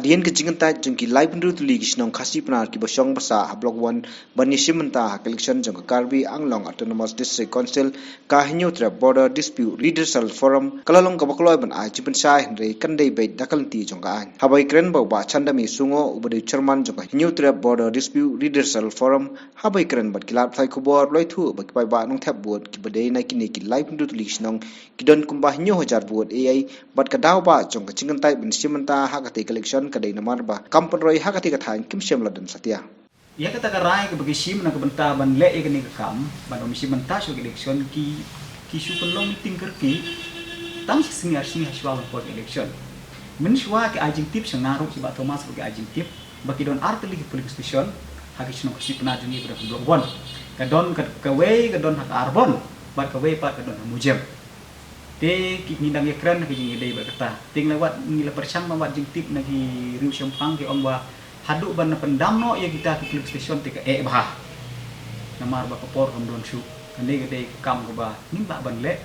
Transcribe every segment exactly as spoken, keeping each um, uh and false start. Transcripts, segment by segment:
Ïa ka jingkyntait jong ki laiphew tylli ki shnong Khasi Pnar kiba shong basa ha Block One ban ïashim bynta ha ka election jong ka Karbi Anglong Autonomous District Council, ka Hynñiewtrep Border Dispute Redressal Forum, ka la long kaba kloi ban ai jingpynshai hynrei kan dei beit da ka lynti jong ka aiñ. Haba ïakren bad u Bah Chandame Sungo uba dei u chairman jong ka Hynñiewtrep Border Dispute Redressal Forum, haba ïakren bad ki lad pathai khubor, u la ïathuh ba ki paidbah nongthep vote kiba dei na kine ki laiphew tylli ki shnong ki don kumba hynñiew hajar vote eiei, bad ka daw ba jong ka jingkyntait ban shim bynta ha katei ka election ka dei namar ba kam pynroi ha katei ka thaiñ kim shym la don satia. Ïa kata ka rai kaba ki shim na ka bynta ban leh ïa kane ka kam ban ym shim bynta shuh ka election, ki ki shu pynlong meeting kyrkieh tang shi sngi ar sngi hashwa ban poi ka election. Mynshuwa ki ai jingtip, sha nga ruh shi Bah Thomas ruh ki ai jingtip ba ki don ar tylli ki polling station ha ki shnong Khasi Pnar jong ngi ba don ha Block One. Ka don ka, kawei ka don ha ka Arbon bad kawei pat ka don ha Mujem. Te ki, ngi dang ïakren ha ka jingïadei bad kata. Te ngi la wad, ngi la pyrshang ban wad jingtip na ki riew shemphang, ki ong ba haduh ban pyndam noh ïa kita ki polling station te ka eh bha. Namar ba ka por kam don shuh. Kane ka dei ka kam kaba ngim lah ban leh.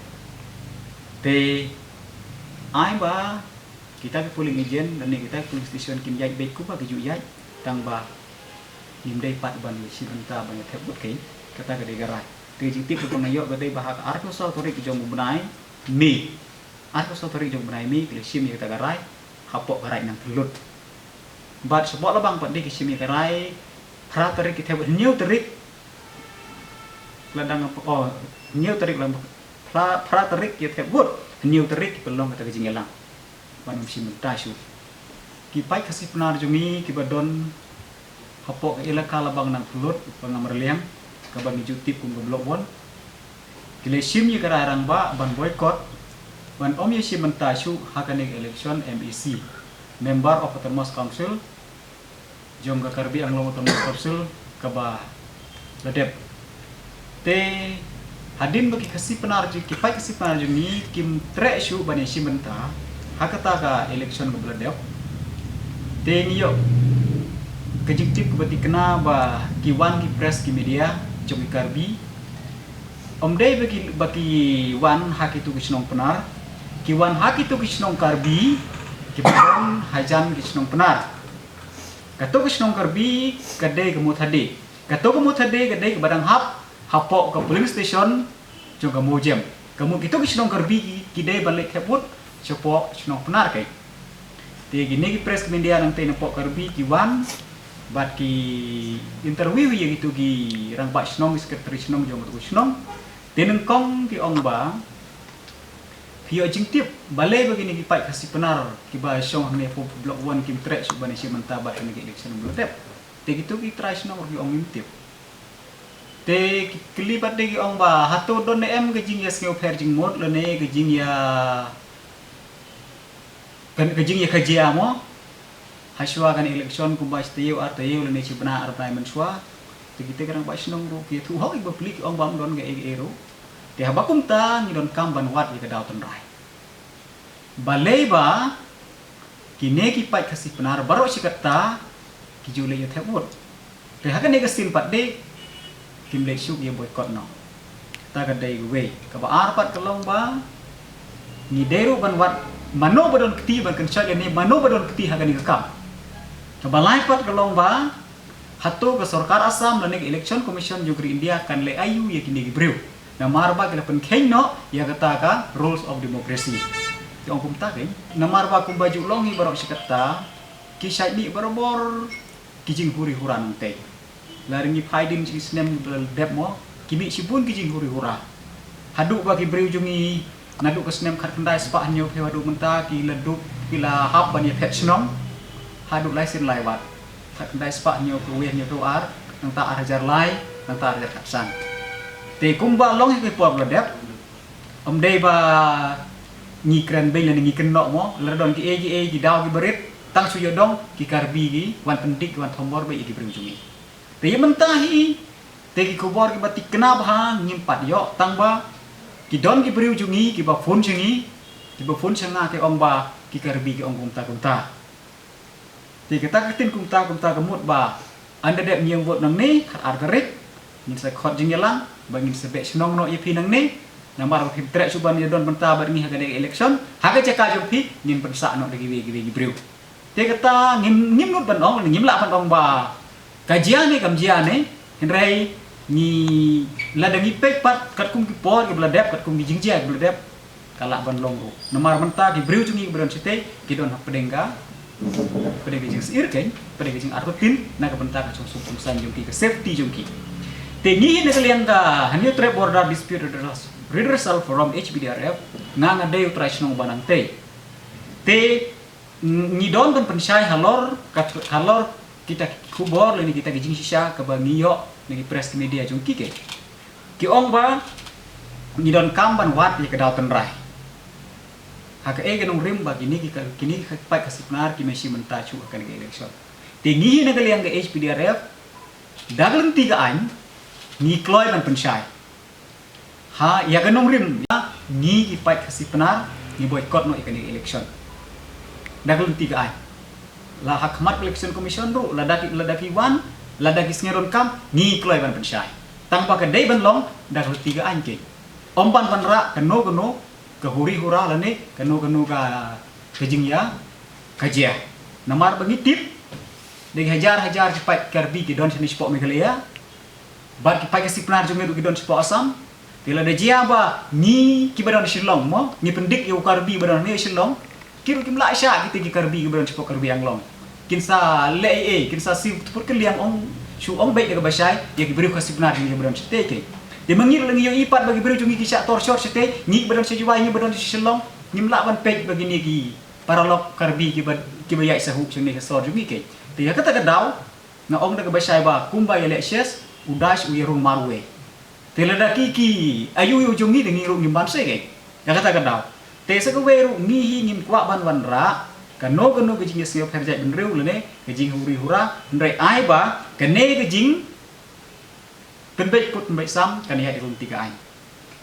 Te ai ba kita ki polling agent lane kita ki polling station kin ïaid beit kumba ki ju ïaid, tang ba ngim dei pat ban ïashim bynta ban ïathep vote keiñ. Kata ka dei ka rai. Te ka jingtip kaba nga ïoh ka dei ba ha ka arphew saw tarik jong u bnai Mei, arphew saw tarik jong u bnai Mei ki la shim ïa kata ka rai hapoh ka Raid Nangphyllut. Bad shapoh Labang pat de ki shim ïa ka rai phra tarik ki thep, hynñiew tarik la dang, oh, hynñiew tarik la, phra, phra tarik ki thep vote, hynñiew tarik ki pynlong kata ka jingïalang ban ym shim bynta shuh. Ki paid Khasi Pnar jong ngi kiba don hapoh ka elaka Labang Nangphyllut, Pangam Raliang, kaba ngi ju tip kum ka Block One, ki la shim ïa ka rai rangbah ban boycott, ban ym ïashim bynta shuh ha kane ka election M A C, Member of Autonomous Council, jong ka Karbi Anglong Autonomous Council kaba la dep. Te hadien ba ki Khasi Pnar jong, ki paid Khasi Pnar jong ngi kim treh shuh ban ïashim bynta ha kata ka election kaba la dep, te ngi ïoh ka jingtip kaba thikna ba ki wan ki press, ki media jong ki Karbi, ym dei ba ki, ba ki wan ha kito ki shnong Pnar, ki wan ha kito ki shnong Karbi kiba don hajan ki shnong Pnar. Kato ka shnong Karbi ka dei ka Mutthade. Kato ka Mutthade ka dei kaba dang hap hapoh ka polling station jong ka Mawjem. Ka mut kito ki shnong Karbi ki, ki dei ban leit thep vote shapoh shnong Pnar keiñ. Te kine ki press, ki media nangtei napoh Karbi ki wan bad ki interview ïa kito ki rangbah shnong, ki secretary shnong jong kato ka shnong. Te nyngkong ki ong ba phi ïoh jingtip balei ba kine ki paid Khasi Pnar kiba shong hangne hapoh Block One kim treh shuh ban ïashim bynta bad kane ka election ba la dep. Te kito ki trai shnong ruh ki ong ngim tip. Te ki kylli pat de ki ong ba hato don ne em ka jingïasngewpher jingmut lane ka jingïa, ka, ka jingïakajia mo hashwa kane election kumba shi taïew ar taïew lane shi bnai ar bnai mynshuwa. Te kita ki rangbah shnong ruh ki ïathuh hok ïa ki bapli, ki ong ba ym don kaei kaei ruh. Te haba kumta ngi donkam ban wad ïa ka daw tynrai. Balei ba kine ki paid Khasi Pnar baroh shi katta ki ju leit ïathep vote. Te ha kane ka sien pat de kim leit shuh ïa boycott noh. Kata ka dei kawei. Kaba ar pat ka long ba ngi dei ruh ban wad mano ba don kti ban kynshoh ïa ne mano ba don kti ha kane ka kam. Kaba lai pat ka long ba hato ka sorkar Assam lane ka Election Commission jong ka ri India kan leh aïu ïa kine ki briew. Namar ba ki la pynkheiñ noh ïa kata ka rules of democracy. Ki ong kumta keiñ. Namar ba kumba ju long hi baroh shi katta, ki shait mih barabor ki jinghuri hura nangtei. La ri ngi phai dien shi snem ba la dep mo, ki mih shibun ki jinghuri hura. Haduh ba ki briew jong ngi naduh ka snem khatkhyndai spah hynñiewphew haduh mynta ki la dup, ki la hap ban ïaphet shnong haduh lai sien lai wat. Khatkhyndai spah hynñiewphew wei, hynñiewphew ar, nangta ar hajar lai, nangta ar hajar khatsan. Te kumba long hi ka por ba la dep, ym dei ba ngi kren beiñ lane ngi kynnoh mo, lada don kiei kiei ki daw kiba rit, tang shu ïoh dong ki Karbi ki wan pyndik, ki wan thombor beit ïa ki briew jong ngi. Te ïa mynta hi te ki khubor kiba thikna bha ngim pat ïoh, tang ba ki don ki briew jong ngi kiba phone sha ngi, kiba phone sha nga ki ong ba ki Karbi ki ong kumta kumta. Te kata ka ktien kumta kumta ka mut ba ynda dep ngi ïeng vote nangne khatar tarik, ngin sa khot jingïalang ba ngin sa beh shnong noh ïa phi nangne. Namar ba phim treh shuh ban ïadon bynta bad ngi ha kane ka election, ha ka jaka jong phi ngin pynsah noh da kiwei kiwei ki briew. Te kata ngim, ngim nud ban ong, ngim lah ban ong ba ka jia ne kam jia ne, hynrei ngi, lada ngi peit pat katkum ki por kiba la dep, katkum ki jingjia kiba la dep, ka lah ban long ruh. Namar mynta ki briew jong ngi kiba don shatei ki don hapdeng ka, hapdeng ka jingsyier kein, hapdeng ka jingartatien na ka bynta ka jingsuk jingsan jong ki, ka safety jong ki. Te ngi hi na ka liang ka Hynñiewtrep Border Dispute Redressal, Redressal Forum, H B D R F, nga nga dei u trai shnong uba nangtei. Te ngi don ban pynshai halor, ka, halor kita ki khubor lane kita ki jingshisha kaba ngi ïoh na ki press media jong ki kein. Ki ong ba ngi donkam ban wad ïa ka daw tynrai. Ha kaei ka nongrim ba kine ki ka, kine ki paid Khasi Pnar kim shym mynta shuh ha kane ka election. Te ngi hi na ka liang ka H B D R F, da ka lynti ka aiñ, ngi kloi ban pynshai. Ha, ïa ka nongrim, ïa ngi ki paid Khasi Pnar, ngi boycott noh ïa kane ka election. Da ka lynti ka aiñ. La ha khmat Election Commission ruh, lada ki, lada ki wan, lada ki sngew donkam, ngi kloi ban pynshai. Tang ba ka dei ban long da ka lynti ka aiñ kein. Ym ban wanrah kano kano ka huri hura lane kano kano ka, ka jingïa, ka jia. Namar ba ngi tip, da ki hajar hajar ki paid Karbi ki don shane shapoh Meghalaya. Bad ki paid Khasi Pnar jong ngi ruh ki don shapoh Assam. Te lada jia ba ngi kiba don Shillong mo, ngi pyndik ïa u Karbi ba don hangne Shillong, ki ruh kim lah shah kita ki Karbi kiba don shapoh Karbi Anglong. Kin sa leh ei ei, kin sa siew tpur kylliang ong, shu ong beit da kaba shai ïa ki briew Khasi Pnar jong ngi kiba don shatei kein. Te ma ngi ruh la ngi ïohi pat ba ki briew jong ngi ki shah tor shor shatei, ngi kiba don sha Jowai, ngi ba don sha Shillong, ngim lah ban peit ba kine ki paralok Karbi kiba, kiba ïaid sahuh shangne ha sor jong ngi kein. Te ïa kata ka daw, nga ong da kaba shai ba kumba ïaleh shes, u dais u ïarung marwei. Te lada ki, ki aiu aiu jong ngi, da ngi ruh ngim banse kein. Ïa kata ka daw. Te sa kawei ruh ngi hi ngim kwah ban wanrah kano kano ka jingïasngewpher jaitbynriew lane ka jinghuri hura, hynrei ai ba kane ka jing pynbeit put pynbeit sam kan ïaid da ka lynti ka aiñ.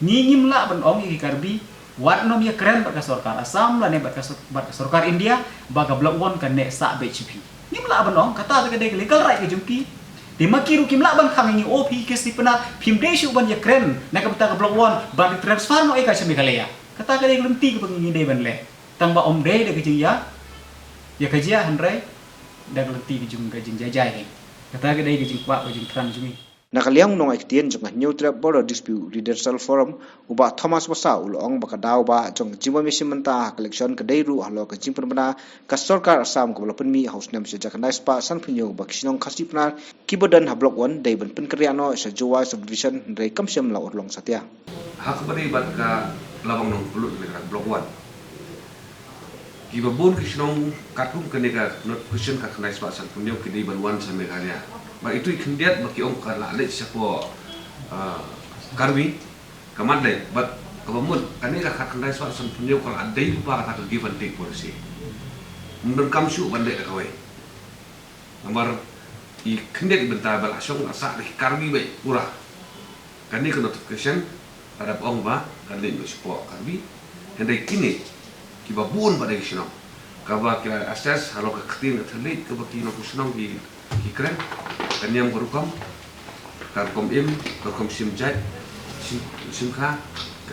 Ngi ngim lah ban ong ïa ki Karbi, wat nym ïakren bad ka sorkar Assam lane bad ka sor-, bad ka sorkar India ba ka Block One kan neh sah beit sha phi. Ngim lah ban ong, kata ka dei ka legal right ka jong ki. Te ma ki ruh kim lah ban khang ïa ngi, o phi ki Khasi Pnar, phim dei shuh ban ïakren na ka bynta ka Block One, ban transfer noh ïa ka sha Meghalaya. Kata ka dei ka lynti kaba ngi dei ban leh. Tang ba ym dei da ka jingïa, ïa ka jia, hynrei da ka lynti ka jong ka jingjai jai. Kata ka dei ka jingkwah ka jingthrang jong ngi. Na ka liang u nongaiktien jong ka Hynñiewtrep Border Dispute Redressal Forum, u Bah Thomas Wasa, u la ong ba ka daw ba jong ka jingbym ïashim bynta ha ka election ka dei ruh halor ka jingpynbna ka sorkar Assam kaba la pynmih ha u snem shihajar khyndai spah sanphew hynñiew ba ki shnong Khasi Pnar kiba don ha Block One dei ban pynkynriah noh sha Jowai Subdivision, hynrei kam shym la urlong satia. Ha kaba dei bad ka Labang Nongpynlut, ka Block One, kiba bun ki shnong katkum kane ka notification ka khyndai spah sanphew hynñiew ki dei ban wan sha Meghalaya. Bad itu i khyndiat ba ki ong ka la leit shapoh, ah, Karbi, ka mat lei, bad kaba mut kane ka khyndai spah sanphew hynñiew ka la dei ba kata ka give and take policy. Ym donkam shuh ban leit da kawei. Namar i khyndiat i bynta ba la shong la sah da ki Karbi beit pura. Kane ka notification ka dap ong ba kan leit noh shapoh Karbi. Hynrei kine kiba bun ba dei ki shnong kaba ki la assess halor ka ktien ka thylliej kaba ki nongshong shnong ki, ki kren, ka niam ka rukom, ka rukom im, ka rukom shim jait, shim, shim kha,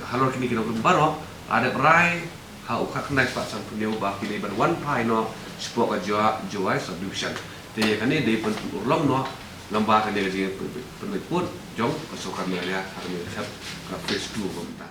halor kine ki nongrim baroh, la dep rai ha u khyndai spah sanphew hynñiew ba kine ban wan phai noh shapoh ka Jowai, Jowai Subdivision. Te ïa kane dei ban pynurlong noh, namar kane ka jingpynbeit put jong ka sorkar Meghalaya ha kane ka phase two ba mynta.